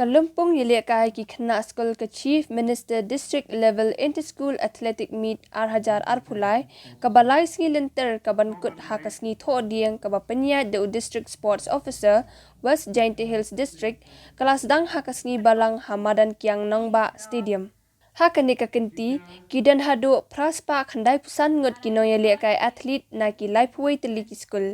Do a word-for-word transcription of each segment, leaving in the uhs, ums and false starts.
Ka lympung ïalehkai ki khynnah skul ka Chief Minister District Level Inter-School Athletic Meet ar hajar arphew lai, kaba lai sngi lynter kaban kut ha ka sngi Thohdieng kaba pynïaid da u District Sports Officer, West Jaintia Hills District, ka la sdang ha ka sngi Balang ha madan Kiang Nangbah Stadium. Ha kane ka kynti, ki don haduh phra spah khyndai phew san ngut ki nongïalehkai athlete na ki laiphew wei tylli ki skul.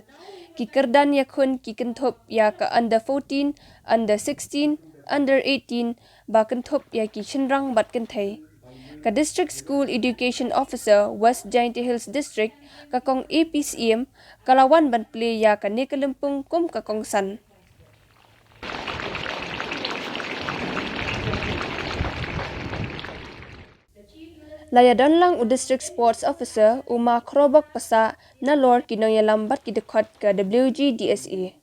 Ki kyrdan ïakhun ki kynthup ïa ka under fourteen, under sixteen, under eighteen, ba kynthup ïa ki shynrang bad kynthei. Ka District School Education Officer, West Jaintia Hills District, ka Kong A P Syiem, ka la wan ban plie ïa kane ka lympung kum ka kongsan. La ïadon lang u District Sports Officer, u Ma Khrobok Passah, nalor ki nongïalam bad ki dkhot ka W G D S A.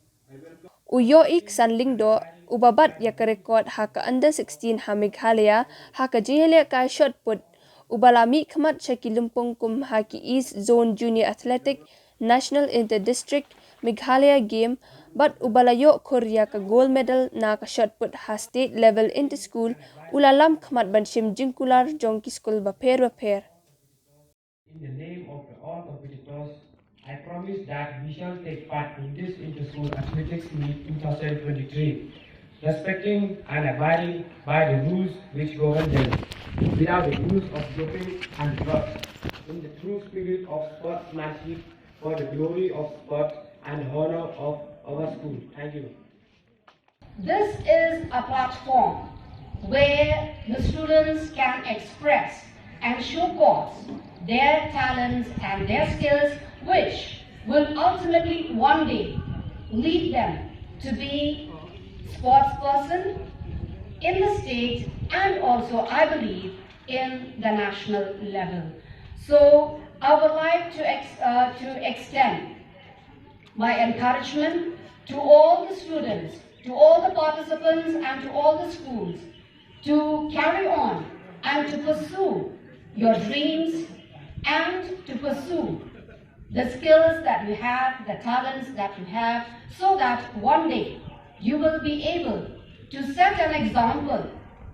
U Ïohi Ksan Lyngdoh, uba bat ïa ka record ha ka under sixteen ha Meghalaya, ha ka jingïalehkai shot put, uba la mihkhmat sha ki lympung kum ha ki East Zone Junior Athletic, National Inter-District, Meghalaya Game, bad uba la ïoh khur ïa ka gold medal na ka shot put ha state level inter-school, u la lam khmat ban shim jingkular jong ki skul bapher bapher. In the name of the all competitors, I promise that we shall take part in this inter-school athletics meet two thousand twenty-three, respecting and abiding by the rules which govern them, without the use of doping and drugs, in the true spirit of sportsmanship, for the glory of sport and honor of our school. Thank you. This is a platform where the students can express and showcase their talents and their skills, which will ultimately one day lead them to be sports person in the state and also, I believe, in the national level. So I would like to ex-, uh, to extend my encouragement to all the students, to all the participants, and to all the schools to carry on and to pursue your dreams and to pursue the skills that you have, the talents that you have, so that one day you will be able to set an example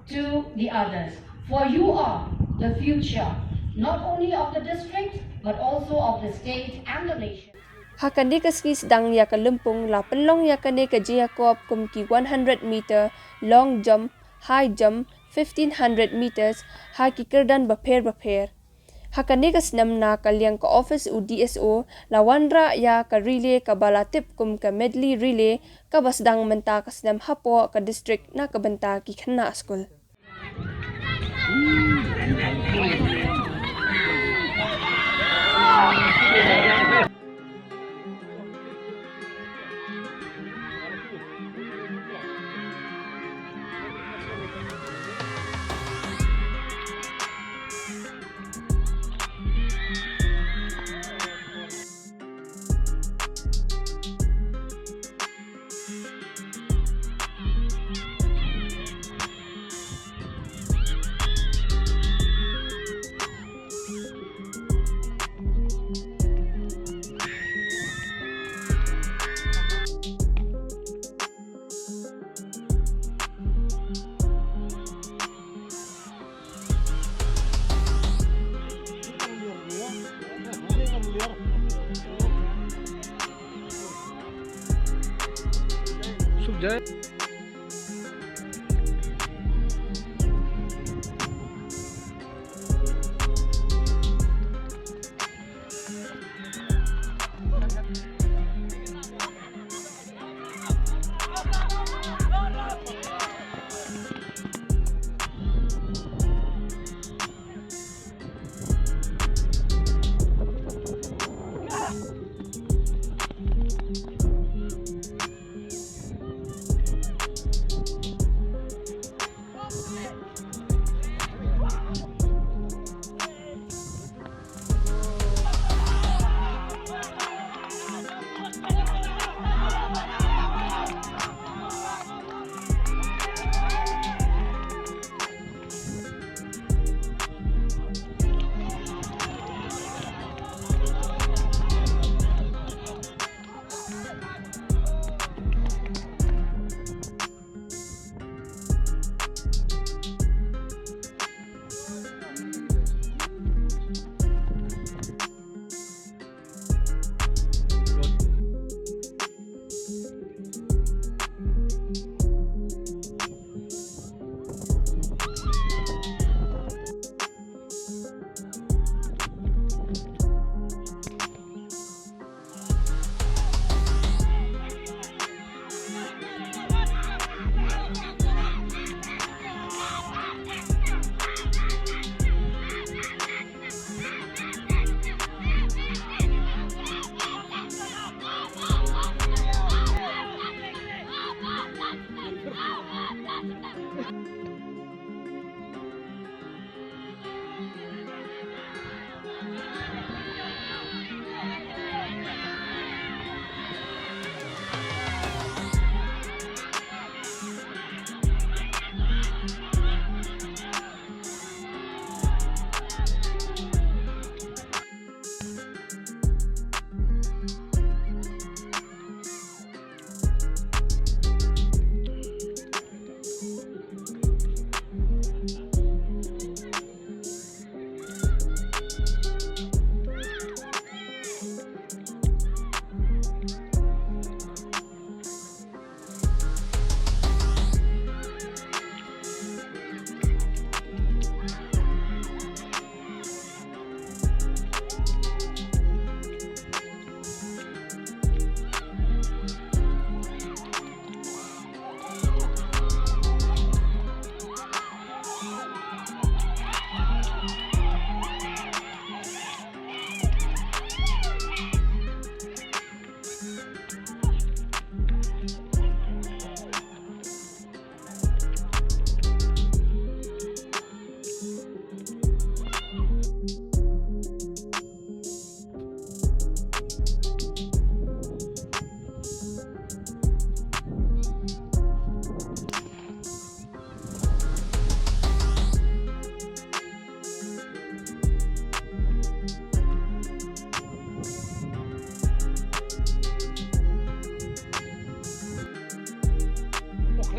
to the others. For you are the future, not only of the district, but also of the state and the nation. Ha kane ka sngi sdang ïa ka lympung la pynlong ïa kane ka jingïakop kum ki one hundred meter long jump, high jump, fifteen hundred meters, ha ki kyrdan bapher bapher. Ha kane ka snem na ka liang ka office u D S O la wanrah ïa ka relay kaba la tip kum ka medley relay kaba sdang mynta ka snem hapoh ka district na ka bynta ki khynnah skul.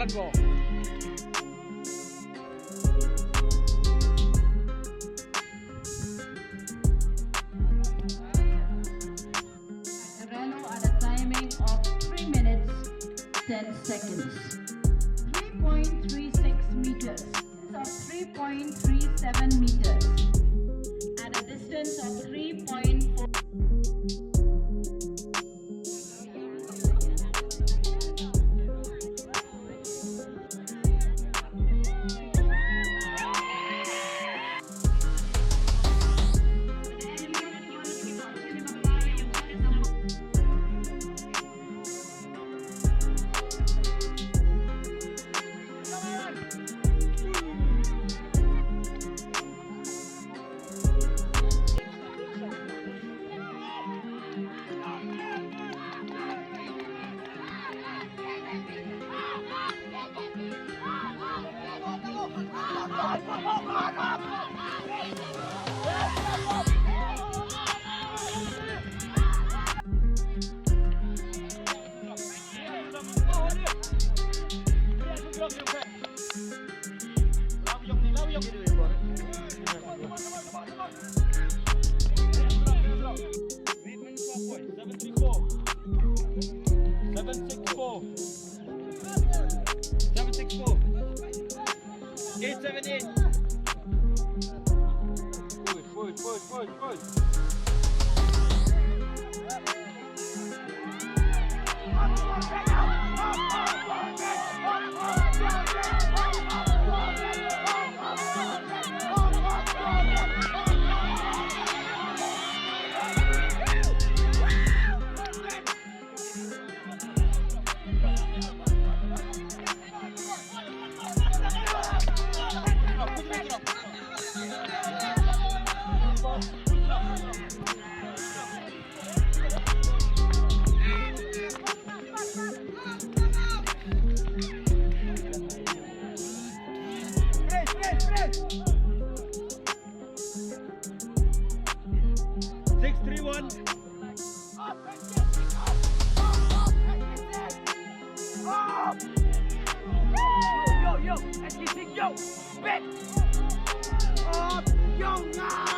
Let's go. Reno at a timing of three minutes, ten seconds. Three point three six meters. Of three point three seven meters. At a distance of three point four. Seven three four. Seven six four. Seven six four. Eight seven eight. Forward, forward, forward, forward, forward. Six three one. Yo, yo, yo, S K C, yo, bitch. Up, yo, nah.